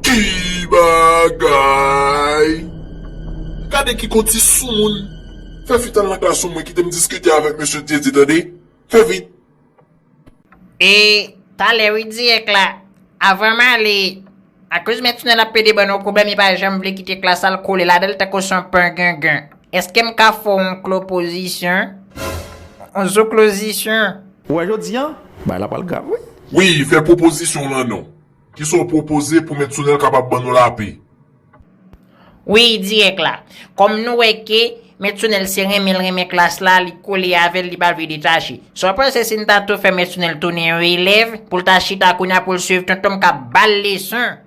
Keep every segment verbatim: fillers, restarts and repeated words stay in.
Ki bagay! Gade ki konn ti soumoun! Fè vit al nan klas ou mwen, kite m diskite avèk mesye Dyedye, tande? Fè vit! E talè wi dirèk la, avan m ale, akoz mèt Tunèl ap pede ban nou pwoblèm, li pa janm vle kite klas la, l kole ladan l tankou se yon pen gengen. Èske m ka fè w yon klopozisyon? Yon zoklozisyon? Ou wè jodi a, bagay la pral grav wi. Wi, fè pwopozisyon w lan non. Kisa w pwopoze pou mèt Tunèl kapab ban nou lapè? Wi, dirèk la. Kòm nou wè ke mèt Tunèl se renmen l renmen klas la, li kole avè l, li pa vle detache. Sa w panse si n ta tou fè mèt Tunèl tounen yon elèv, pou l ta chita kounye a pou l swiv tonton m k ap ba l leson?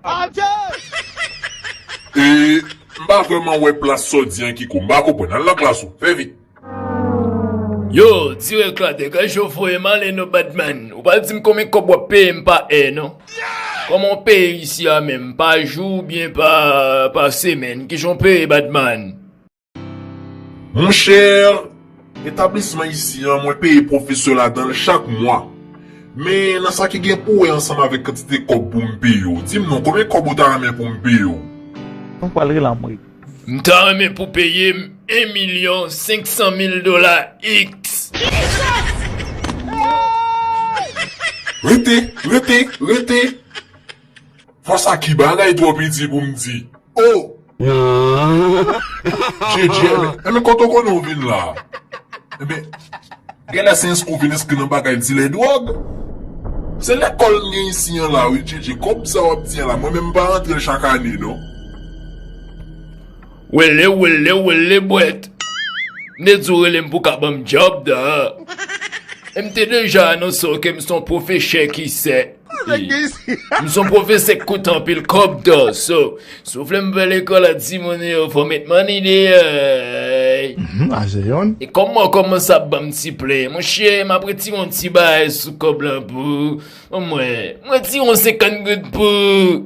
E m pa vrèman wè plas sa w di an Kiko, m pa konprann. Al nan klas ou, fè vit. Yo, dirèk la, degaje w voye m ale non Badman. Ou pa di m konbyen kòb w ap peye m pa è non. Kòman w peye isi a menm, pa jou oubyen pa, pa semèn? Kijan w peye Badman? Monchè, etablisman isi an, mwen peye pwofesè ladan l chak mwa. Men nan sa ki gen pou wè ansanm avèk kantite kòb pou m peye w, di m non, konbyen kòb ou ta renmen pou m peye w? Nou pral rele anmwe. M ta renmen pou peye m en milyon senk san mil dola X. Rete, rete, rete! Fò sa ki bagay twò piti pou m di. Oh! Djedje, enben, enben kote w konnen w vin la? Enben, genlè se enskri w vin enskri nan bagay dilè dwòg? Se lekòl m gen isi an la wi, Djedje. Kòb sa w ap di an la, mwen menm m pa rantre l chak ane non. Wele, wele, wele bwèt. M te di w rele m pou ka ban m djòb da. E m te deja anonse w ke m se yon pwofesè ki sè. M se yon pwofesè k koute anpil kòb da. So, si w vle m fè lekòl a timoun yo, fò w met money deyò. Mhm, a se yonn. E kòm mwen kòmanse ap ban m ti plen, monchè, m ap retire yon ti bagay sou kòb lan pou ou. Mwen, mwen retire yon senkant goud pou ou.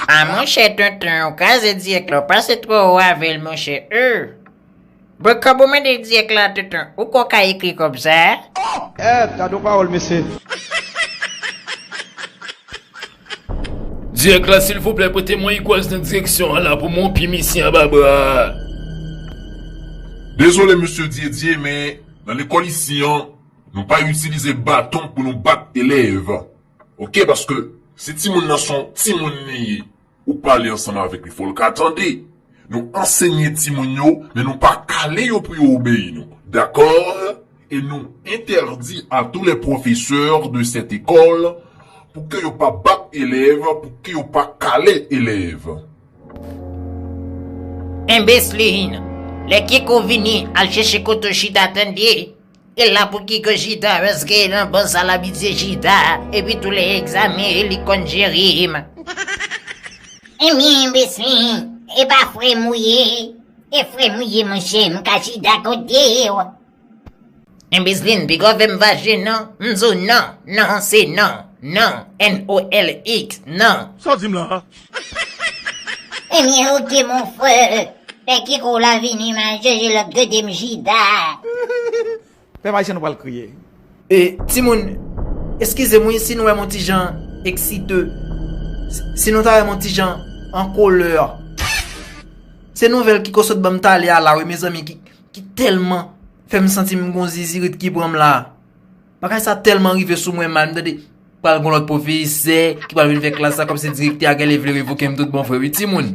A monchè tonton, ou kraze dirèk la, ou pase twò wo avè l monchè. Euh. Bon, kòb ou mande dirèk la tonton, ou kwè w ka ekri kòb sa a? Eh, gade yon pawòl mesye. Dirèk la silvouplè pote m yon igwaz nan direksyon an la pou m wonpi misye anba bra. Dezole mesye Dyedye, men nan lekòl isi an, nou pa itilize baton pou nou bat elèv. Oke, paske si timoun nan se yon timoun li ye, ou pale ansanm avèk li, fò l ka tande. Nou ansenye timoun yo, men nou pa kale yo pou yo obeyi nou. Dakò? Et nous interdit à tous les professeurs de cette école pour que yo pa bat élève, pour que yo pa kale élève. Enbeslin, lè Kiko vini, al chèche kote w chita tande. E la pou Kiko chita, paske nan ban sa l abitye chita, epi tou lè egzamen, li konn jere m. Ebyen, enbeslin, e pa frè m ou ye? E frè m ou ye, monchè, m ka chita kote w. Enbeslin, piga w fè m fache non. M di w non, non se non. Non, N O L X, non. Sa w di m la a? Ebyen, oke, mon frè. Lè Kiko la vini, m al chèche lòt kote m chita. Pèp ayisyen nou pral kriye. E, timoun, eskize m wi si nou wè m on ti jan eksite. Si, si nou ta wè m on ti jan an kolè. Se nouvèl Kiko sot ban m talè a la wi, mezanmi, ki, ki tèlman fè m santi m gon zizirit ki pran m la. Bagay sa tèlman rive sou mwen mal, m tande pral gon lòt pwofesè ki pral vin fè klas la, kòmsi direktè a genlè vle revoke m tout bon vre wi, timoun.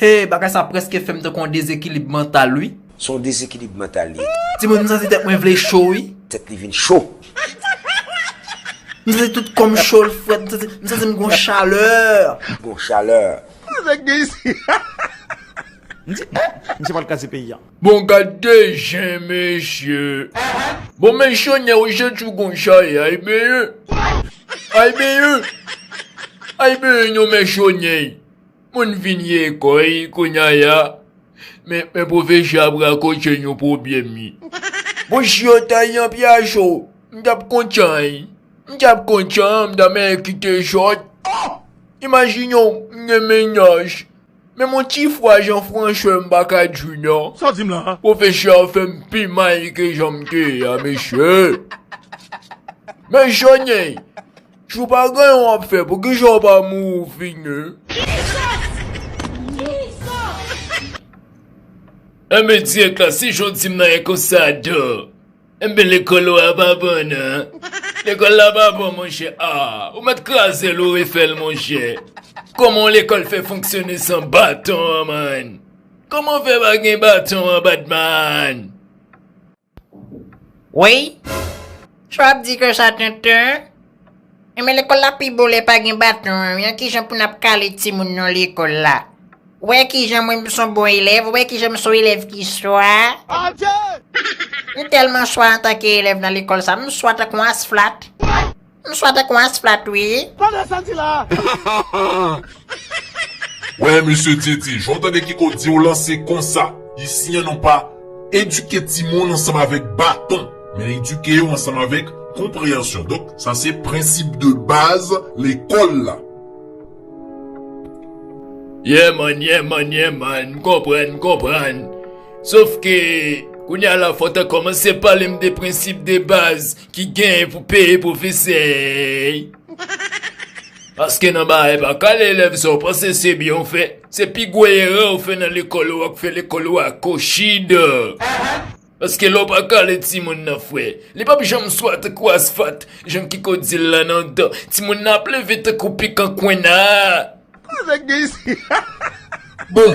Hey, bagay sa prèske fè m tankou yon dezekilib mantal wi. Se yon dezekilib mantal li ye. Timoun, m santi tèt mwen vle cho wi. Tèt li vin cho. M santi tout kò m cho, l frèt, m santi, m santi m gon chalè. Gon chalè. Sa k gen isi? M di, eh, misye pral kraze peyi a. Bon, gade jan mesye. Bon, men chonyè ou jan tchou gon chalè, ay benyen. Ay benyen. Ay benyen non men chonyè. Moun vin ye kòy kounya ya. Men, men pwofesè ap rakonte nou pwoblèm li. Bon, si yo ta yon pya cho, m t ap kontan wi. M t ap kontan, m ta menm kite sòt. Imajine w, m gen mennaj. Men mon ti fwa jan franchè m pa ka di non. Sa w di m la a? Pwofesè a fè m pi mal ke jan m te ye a, mesye. Men chonyè, Chou pa gen yon w ap fè, poukisa w pa mouri fini? Enben, direktè, si jan w di m nan e konsa, dan. Enben, lekòl ou a pa bon, non. Lekòl la pa bon, monchè. Ah, ou mèt kraze l ou refè l, monchè. Kòman yon lekòl fè fonksyone san baton an, man? Kòman fè pa gen baton an, Batman? Wi? Sa w ap di konsa, tonton? Enben, lekòl la pi bon lè pa gen baton an, wi. An kijan pou n ap kale timoun nan lekòl la? Ou wè kijan mwen m son bon elèv, ou wè kijan m son elèv ki swa? M tèlman swa antanke elèv nan lekòl sa, m swa tankou asflat. M swa tankou asflat, wi. Wè, mesye Didi, jan w tande Kiko di w lan, se konsa. Isi an, nou pa edike timoun ansanm avèk baton, men edike yo ansanm avèk konpreyansyon. Donk, sa se prensip de baz lekòl la. Yeah man, yeah man, yeah man, m konprann, m konprann. Sof ke, kounye a la, fò w ta kòmanse pale m de prensip de baz ki genyen pou peye pwofesè. Paske nan bagay pa kale elèv sa, w panse se byen w fè? Se pi gwo erè w fè nan lekòl ou a k fè lekòl ou a kochid. Paske lè w pa kale timoun nan, frè, li p ap janm swa tankou asfat, jan Kiko di l la nan dan. Timoun nan ap leve tankou pikan kwenna. Bon,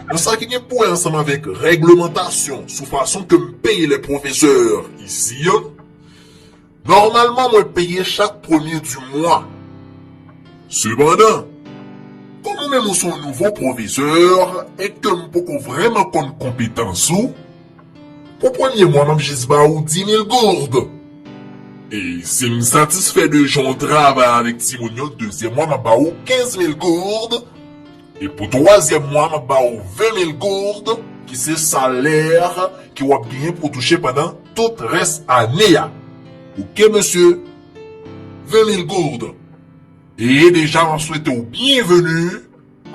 nan sa ki gen pou wè ansanm avèk règlemantasyon sou fason ke m peye lè pwofesè isi an, nòmalman mwen peye chak premye di mwa. Sepandan, kòm ou menm ou se yon nouvo pwofesè e ke m poko vrèman konn konpetans ou, pou premye mwa, m ap jis ba ou di mil goud. E si m satisfè de jan w travay avèk timoun yo, dezyèm mwa, m ap ba ou kenz mil goud. E pou twazyèm mwa, m ap ba ou ven mil goud, ki se salè ke w ap genyen pou w touche pandan tout rès ane a. Oke, mesye? Ven mil goud. E deja, m ap swete w byenveni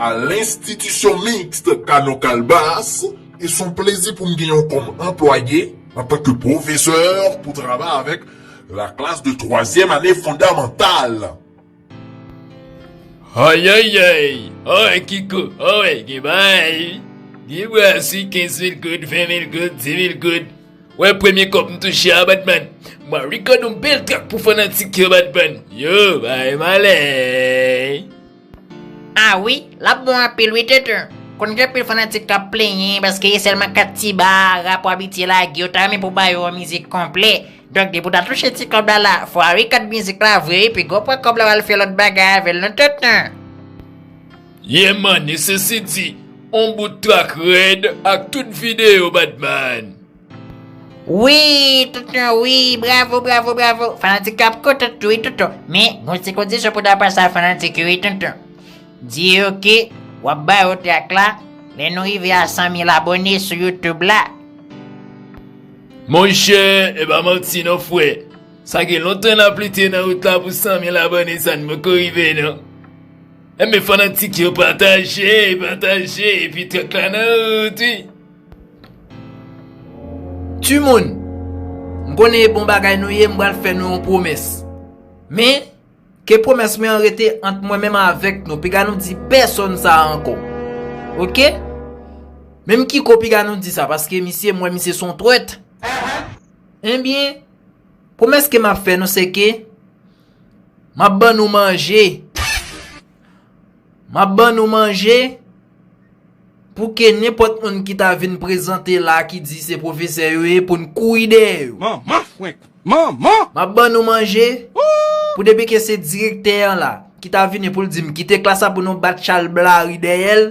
à l'Institution Mixte Kano Kalbas, e se yon plezi pou m genyen w kòm anplwaye antanke pwofesè pou travay avèk la klas de twazyèm ane fondamantal. Ayayay, ah wè Kiko, ah wè, gen bagay. Gen bras wi, kenz mil goud, ven mil goud, di mil goud. Wè premye kòb m touche a, Batman. M a record yon bèl track pou fanatik yo, Batman. Yo, bay malè. Ah wi, l ap bon anpil wi, tonton. Konn gen anpil fanatik k ap plenyen paske e sèlman kat ti ba rap w abitye lage, yo ta renmen pou ba yo yon mizik konplè. Donk, depi w ta touche ti kòb la la, fò a record mizik la vre wi, pi gwo pran kòb la w al fè lòt bagay avè l, non, tonton. Yeah man, e sesi di, on bout track rèd ak tout videyo, Batman. Wi, tonton, wi, bravo, bravo, bravo. Fanatik yo ap kontan tou, wi, tonton. Men, gon ti kondisyon pou ta pase a fanatik yo, wi, tonton. Di yo ke w ap ba yo track la lè nou rive a san mil abòne sou YouTube la. Monchè, e pa manti non, frè. Sa gen lontan n ap lite nan wout la pou san mil abòne, sa n poko rive non. Enben fanatik yo, pataje, pataje, epi track la nan wout wi. Timoun, m konnen e bon bagay nou ye, m pral fè nou yon pwomès. Men, ke pwomès mwen an rete ant mwen menm avèk nou, piga nou di pèsonn sa ankò. Oke? Menm Kiko piga nou di sa, paske misye, m wè misye se yon twèt. Ebyen, pwomès ke m ap fè nou, se ke m ap ban nou manje. M ap ban nou manje pou ke nenpòt moun ki ta vin prezante la ki di se pwofesè yo ye, pou n kouri dèyè yo. Manman frenk! Manman! M ap ban nou manje pou depi ke se direktè an la ki ta vini pou l di m kite klas la pou nou bat chalblari dèyè l,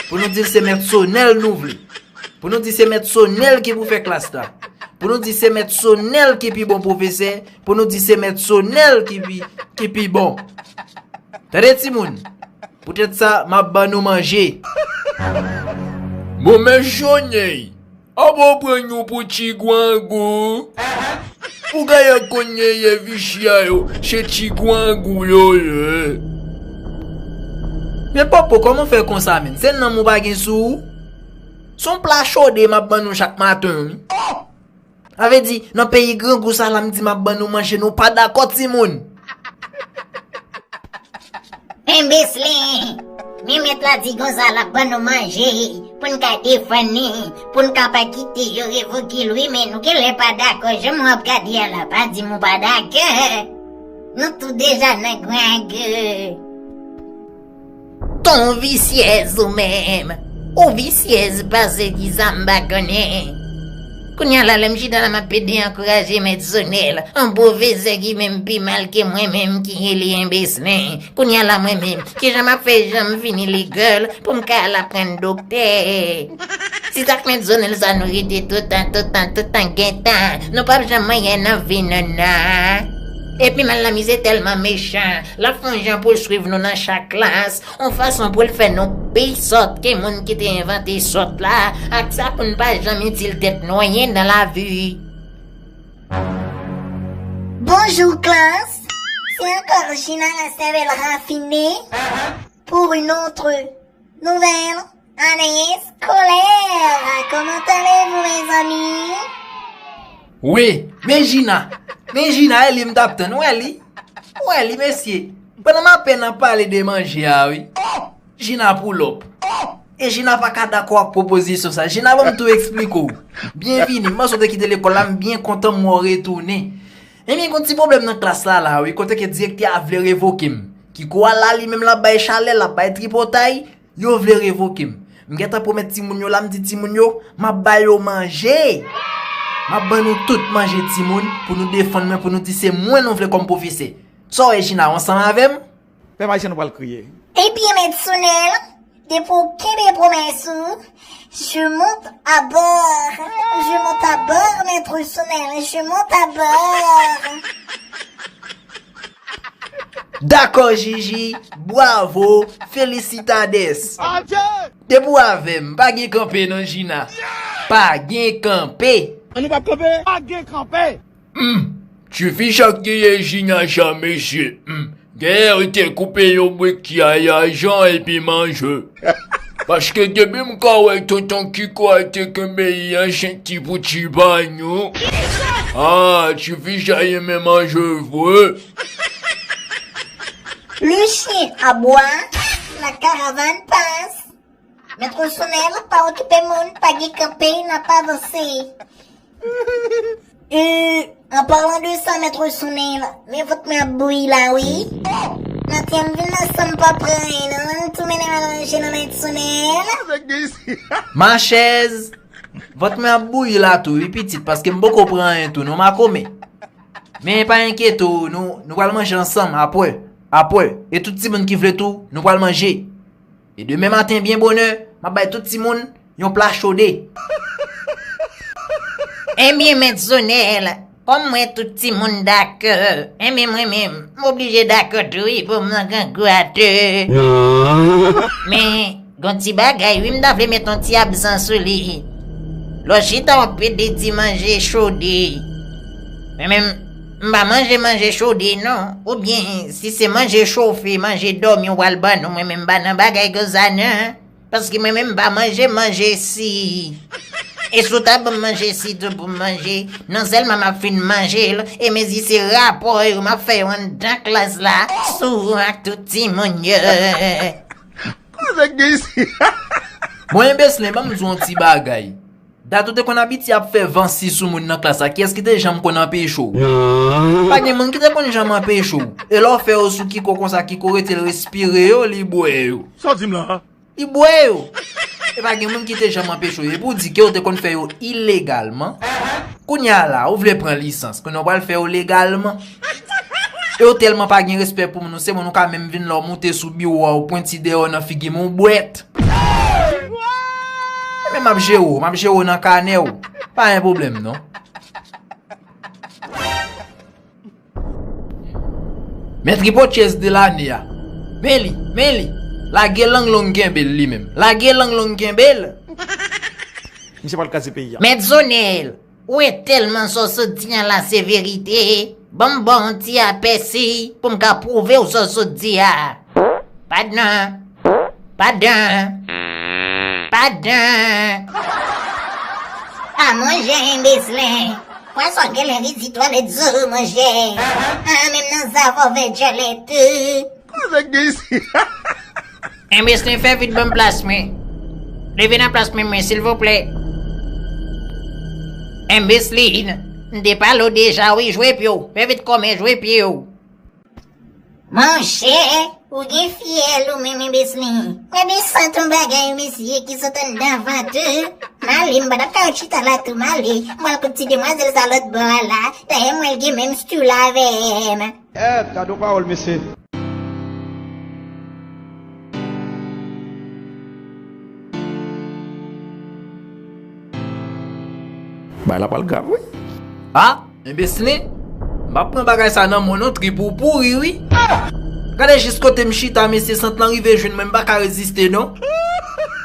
pou nou di l se mèt Sonèl nou vle. Pou nou di se mèt Sonèl ki pou fè klas la. Pou nou di se mèt Sonèl ki pi bon pwofesè. Pou nou di se mèt Sonèl ki pi, ki pi bon. Tande timoun. Poutèt sa, m ap ban nou manje. Bon, men Jonyèy, apa w pran yon pou ti gwangou? Ou gaya konn yèyè vichi a yo, se ti gwangou yo ye. Men Popo, kòman w fè konsa menm? Se nanm ou pa gen sou ou? Se yon pla chode m ap ban nou chak maten wi. Sa vle di, nan peyi grangou sa la m di m ap ban nou manje, nou pa dakò timoun. Enbeslin! Men mèt la di konsa l ap ban nou manje pou n ka defann li, pou n ka pa kite yo revoke l wi, men nou genlè pa dakò, jan w ap gade a la, pa di m ou pa dakò. Nou tou deja nan gwangou. Ton visyèz ou menm. Ou visyèz pase kisa m pa konnen. Kounye a la, lè m chita la, m ap pede ankouraje Mèt Sonèl, yon pwofesè ki menm pi mal ke mwen menm ki rele Enbeslin. Kounye a la, mwen menm, kijan m ap fè janm fini lekòl pou m ka al aprann doktè? Si sa k Mèt Sonèl sa nou rete toutan, toutan, toutan gentan, nou p ap janm anyen nan vi nou non. Epi mal la mize tèlman mechan, l ap fè yon jan pou l swiv nou nan chak klas, yon fason pou l fè nou pi sòt ke moun ki te envante sòt la, ak sa pou n pa janm itil tèt nou anyen nan lavi. Bonjour classe, c'est encore Gina la cervelle raffinée pour une autre nouvelle année scolaire. Comment allez-vous mes amis? Wi, men Gina, men Gina, e li m t ap tann, ou wè li? Ou wè li, mesye? Pandan m apèn ap pale de manje a, wi. Jina pulòp. E Jina pa ka dakò ak pwopozisyon sa. Jina, ban m tou eksplike w. Byenvini, m panse w te kite lekòl la, m byen kontan m wè w retounen. Ebyen, gon ti pwoblèm nan klas la la, wi, kote ke direktè a vle revoke m. Kiko a la, li menm l ap bay chalè, l ap bay tripotay, yo vle revoke m. M gentan pwomèt timoun yo la, m di timoun yo, m ap ba yo manje. M ap ban nou tout manje timoun pou nou defann mwen, pou nou di se mwen nou vle kòm pwofesè. Sa w wè Jina, w ansanm avè m? Pèp ayisyen nou pral kriye. Ebyen mèt Sonèl, depi w kenbe pwomès ou, je monte à bord, je monte à bord mèt Sonèl, je monte à bord. Dakò Jiji, bwavo, felisitades. Depi w avè m, pa gen kanpe non Jina. Pa gen kanpe. An nou p ap kanpe? Pa gen kanpe. Humm, tifi sa ki ye Jina sa mesye, humm, genlè yo te koupe yon brik ti ayajan epi manje. Paske depi m ka wè tonton Kiko a te kenbe li an senti pou ti pa nou. Ah, tifi sa renmen manje vre. Le chien aboie, la caravane passe. Mèt Sonèl, pa okipe moun, pa gen kanpe, n ap avanse. E, an palan de sa, mèt Sonèl, men vant mwen ap bouyi la wi. Maten an m vin la san m pa pran anyen non, m tou mennen m al manje nan mèt Sonèl. Machèz, vant mwen ap bouyi la tou wi pitit, paske m poko pran anyen tou non makomè. Men pa enkyete w, nou, nou pral manje ansanm apre, apre, e tout timoun ki vle tou, nou pral manje. E demen maten byen bonè, m ap bay tout timoun yon pla chode. Ebyen mèt Zonèl, kòm m wè tout timoun dakò, ebyen mwen menm, m oblije dakò tou wi pou m nan grangou a tou. Men, gon ti bagay wi m ta vle met yon ti absan sou li. Lè w chita w ap pede di manje chode. Mwen menm, m pa manje manje chode non. Oubyen, si se manje chofe, manje dòmi w pral ban nou, mwen menm m pa nan bagay konsa non. Paske mwen menm m pa manje manje si. E si w ta ban m manje si tou pou m manje, non sèlman m ap fin manje l, e mezi se rapò yo m ap fè yo anndan klas la, sou ou ak tout timoun yo. Koze k gen isi? Bon, enbeslin, ban m di w yon ti bagay. Dat ou te konn abitye ap fè van si sou moun nan klas la, kiyès ki te janm konn anpeche w? Pa gen moun ki te konn janm anpeche w. E lè w fè yo sou Kiko konsa, Kiko rete l respire yo, li bwè yo. Sa w di m la? Li bwè yo. E pa gen moun ki te janm anpeche w. Epi w di ke w te konn fè yo ilegalman. Kounye a la, ou vle pran lisans. Kounye a w pral fè yo legalman. E w tèlman pa gen respè pou moun, ou se moun ou ka menm vin la w moute sou biwo a, ou pwenti dèyè w nan figi m, ou bwèt. Men m ap jere w, m ap jere w nan kanè w. Pa gen pwoblèm non. Men tripotjez de lane a. Men li, men li. Lage lang long kenbe l li menm. Lage lang long kenbe l. Misye pral kraze peyi a. Mèt Zonèl, ou wè tèlman sa w sot di an la se verite. Ban m ba w yon ti apèsi pou m ka pwouve w sa w sot di a. Padon. Padon. Padon. A manje enbeslin. Pwason genlè vizit twalèt zo manje. A menm nan zavò vè djòlèt. Sa k gen isi? Enbeslin, fè vit ban m plas mwen. Leve nan plas mwen, mwen, silvouplè. Enbeslin, m te pale w deja, wi, jwe pye w. Fè vit kòmè, jwe pye w. Monchè, ou gen fyèl ou menm, Enbeslin. Gade sant yon bagay, mesye, ki sot anndan vant ou. M ale, m pa t ap ka ret chita la tou, m ale. M al kot ti demwazèl sa lòt bò a la. Dayè, m wè l gen menm stil la avè m. Eh, gade yon pawòl, mesye. Bagay la pral grav, wi. Ah, enbeslin, m ap pran bagay sa nan men w non, trip ou pouri, wi. Gade jis kote m chita, mesye, sant lan rive jwenn mwen, m pa ka reziste, non.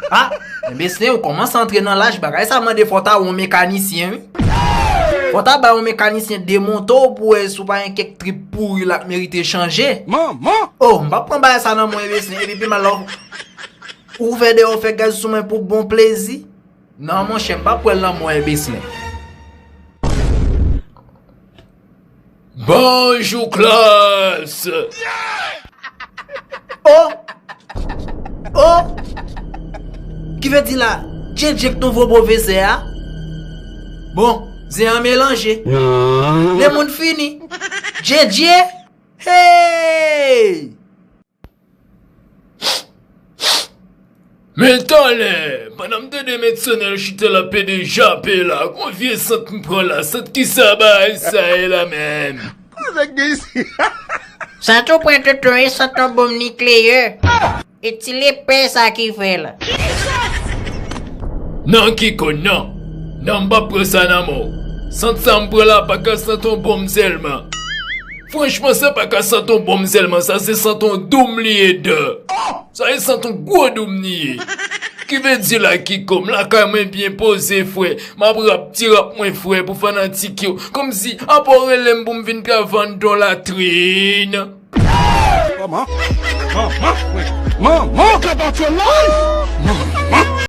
Ah, enbeslin, ou kòmanse antre nan laj, bagay sa mande fò w ta wè yon mekanisyen, wi. Fò w ta bay yon mekanisyen demonte w pou wè si w pa gen kèk trip pouri la k merite chanje. Manman! Oh, m p ap pran bagay sa nan men w, enbeslin, epi pi mal la, w ouvè dèyè w fè gaz sou mwen pou bon plezi. Non, monchè, m p ap pran l nan men w, enbeslin. Bonjou, klas! Oh! Oh! Ki vle di la, Djedje k touvo pwofesè a? Bon, zen an melanje. Lemonn fini. Djedje? Hey! Men talè, pandan m tande Mèt Sonèl chita la pede jape la, gon vye sant m pran la, sant kisa bagay sa ye la menm? Sa k gen isi? Sant ou pran tonton e sant yon bonm nikleyè. E ti lepè sa ki fè la. Non, Kiko, non. Non, m p ap pran sa nan men w. Sant sa m pran la pa ka sant yon bonm sèlman. Franchman, sa pa ka sant yon bonm sèlman, sa se sant yon doum li ye, dè. Sa e sant yon gwo doum li ye. Ki vle di la, Kiko, m lakay mwen byen poze, frè. M ap rap ti rap mwen, frè, pou fanatik yo. Kòmsi, apa w rele m pou m vin ka vann don latrin? Manman! Manman! Manman! Manman!